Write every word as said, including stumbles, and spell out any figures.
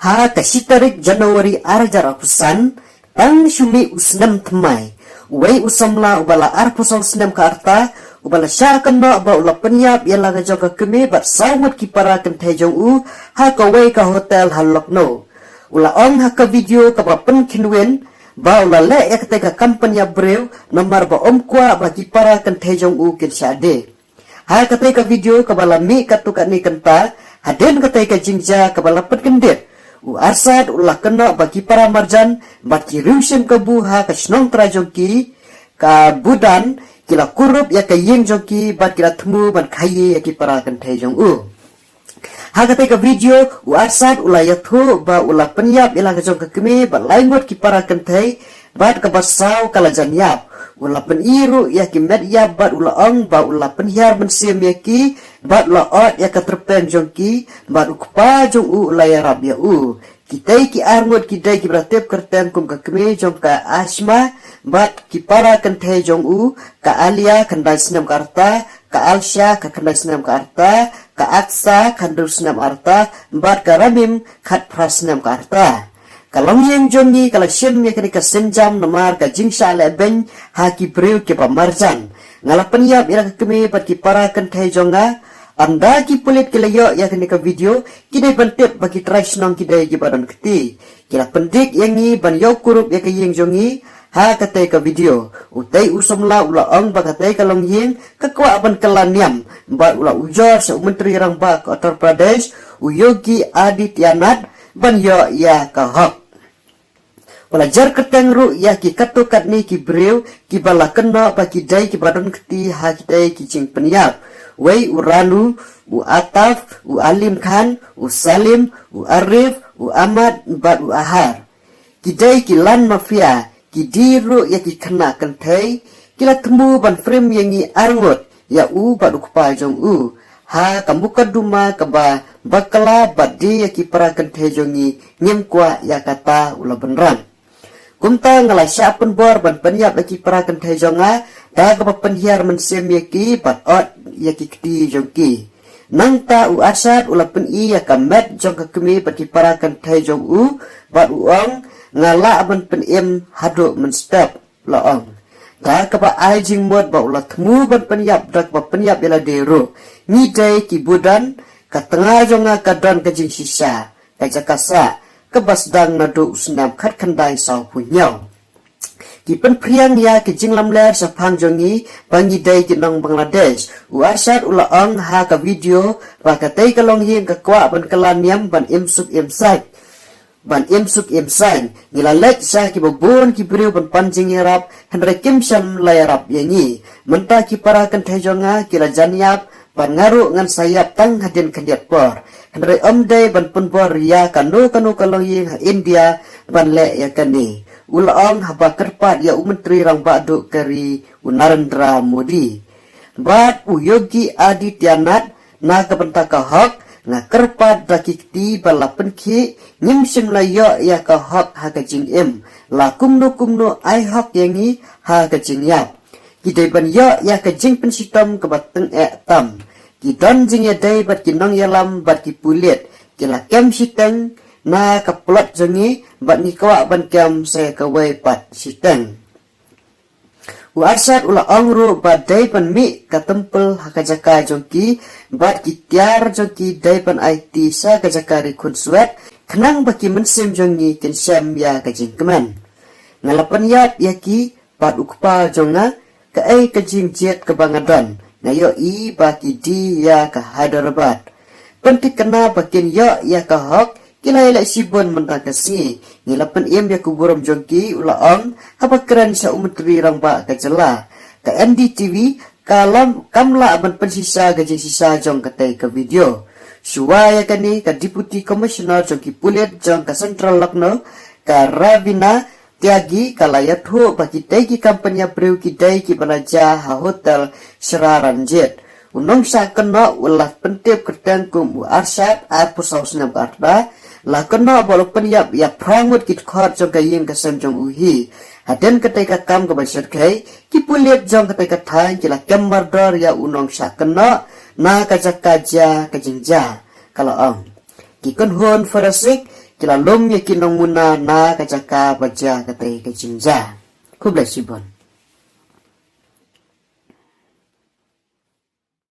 Ha ka shi tarik January ar hajar arphew san, tang shu mih u snem thymmai, uwei u samla uba la arphew saw snem ka rta, uba la shah kynnoh ba u la pynïap ïa la ka jong ka kmie bad saw ngut ki para kynthei jong u ha kawei ka hotel ha Lucknow. U la ong ha ka video kaba pynkhynwin ba u la leh ïa katei ka kam pynïap briew namar ba um kwah ba ki para kynthei jong u kin shah die. Ha katei ka video kaba la mih katto katne kynta, hadien katei ka jingjia kaba la pynkyndit, u Arshad u la kynnoh ba ki para marjan bad ki riewshim kabu ha ka shnong trai jong ki, ka Budan, ki la kurup ïa ka ïing jong ki bad ki la thmu ban khaïi ïa ki para kynthei jong u. Ha katei ka video, u Arshad u la ïathuh ba u la pynïap ïa la ka jong ka kmie bad lai ngut ki para kynthei, bad kaba saw ka la jan ïap. U la pyni ruh ïa ki met ïap bad u la ong ba u la pynhiar mynsiem ïa ki, bad u la ot ïa ka tyrpeng jong ki, bad u kpa jong u u la ïarap ïa u. Kitei ki ar ngut ki dei kiba la tip kyrteng kum ka kmie jong ka Ashma, bad ki para kynthei jong u, ka Alia khyndai snem ka rta, ka Alsha ka khyndai snem ka rta, ka Aksa ka hynriew snem ka rta, bad ka Ramim khatphra snem ka rta. Ka longïing jong ngi ka la shim ïa kane ka sienjam namar ka jingshah lehbeiñ ha ki briew kiba marjan. Nga la pynïap ïa la ka kmie bad ki para kynthei jong nga. Ynda ki pulit ki la ïoh ïa kane ka video, ki dei ban tip ba ki trai shnong ki dei kiba don kti. Ki la pyndik ïa ngi ban ïoh kurup ïa ka ïing jong ngi ha katei ka video. Utei u samla u la ong ba katei ka longïing ka kwah ban kylla niam bad u la ujor sha u Myntri Rangbah ka Uttar Pradesh, u Yogi Adityanath, ban ïoh ïa ka hok. U la jer kyrteng ruh ïa ki katto katne ki briew kiba la kynnoh ba ki dei kiba don kti ha kitei ki jingpynïap. Wei u Ranu, u Ataf, u Alim Khan, u Salim, u Arif, u Ahmad bad u Ahar. Ki dei ki land mafia, ki die ruh ïa ki khynnah kynthei, ki la thmu ban frame ïa ngi ar ngut, ïa u bad u kpa jong u. Ha ka mukotduma kaba bakla bad die ïa ki para kynthei jong ngi, ngim kwah ïa kata, u la bynrang. Kumta nga la shah pynbor ban pynïap ïa ki para kynthei jong nga, da kaba pynhiar mynsiem ïa ki bad ot ïa ki kti jong ki. Nangta u Arshad u la pyni ïa ka met jong ka kmie bad ki para kynthei jong u, bad u ong, nga lah ban pynim haduh mynstep, u la ong. Da kaba ai jingmut ba u la thmu ban pynïap da kaba pynïap ïa lade ruh. Ngi dei ki Budan, ka tnga jong nga ka don ka jingshisha, ka jaka sah, kaba sdang naduh u snem khatkhyndai sawphew hynñiew. Ki pynphriang ïa ki jinglamler shaphang jong ngi ba ngi dei ki nong Bangladesh. U Arshad u la ong ha ka video ba katei ka longïing ka kwah ban kylla niam ban im suk im saiñ. Ban im suk im saiñ. Ngi la leit sha kiba bun ki briew ban pan jingïarap, hynrei kim shym la ïarap ïa ngi. Mynta ki para kynthei jong nga ki la jan ïap, bad nga ruh ngan sa ïap tang hadien khyndiat por. Hynrei ym dei ban pynbor ïa kano kano ka longïing ha India ban leh ïa kane, u la ong haba kyrpad ïa u Myntri Rangbah duh ka ri u Narendra Modi. Bad u Yogi Adityanath, na ka bynta ka hok, nga kyrpad da ki kti ba la pynkhih, ngim shym la ïoh ïa ka hok ha ka jingim, la kumno kumno ai hok ïa ngi ha ka jingïap. Ki dei ban ïoh ïa ka jingpynshitom kaba tyngeh tam. Ki don jingïadei bad ki nongïalam bad ki pulit. Ki la kem shiteng na ka plot jong ngi bad ngi kwah ban kem sa kawei pat shiteng. U Arshad u la ong ruh ba dei ban mih ka temple ha ka jaka jong ki bad ki tiar jong ki dei ban aiti sha ka jaka ri khunswet khnang ba ki mynsiem jong ngi kin shem ïa ka jingkmen. Nga la pynïap ïa ki bad u kpa jong nga, kaei ka jingjied kaba nga don, nga ïohi ba ki die ïa ka Hyderabad. Pynthikna ba kin ïoh ïa ka hok, ki la ïaleh shibun mynta ka sngi, ngi la pynim ïa ka burom jong ki, u la ong, haba kren sha u Myntri Rangbah ka jylla. Ka N D T V, ka lam, kam lah ban pynshisha ka jingshisha jong katei ka video. Shuwa ïa kane ka Deputy Commissioner jong ki pulit jong ka Central Lucknow, ka Ravina Tyagi ka la ïathuh ba kitei ki kam pynïap briew ki dei kiba la jia ha hotel Shraranjit. U nongshah kynnoh u la pyntip kyrteng kum u Arshad, arphew saw snem ka rta, la kynnoh ba u la pynïap ïa phra ngut ki dkhot jong ka ïing ka sem jong u hi. Hadien katei ka kam kaba shyrkhei, ki pulit jong katei ka thaiñ ki la kem mardor ïa u nongshah kynnoh na ka jaka jia ka jingjia, ka la ong. Ki kynhun forensic ki la lum ïa ki nongmuna na ka jaka ba jia katei ka jingjia. Khublei shibun.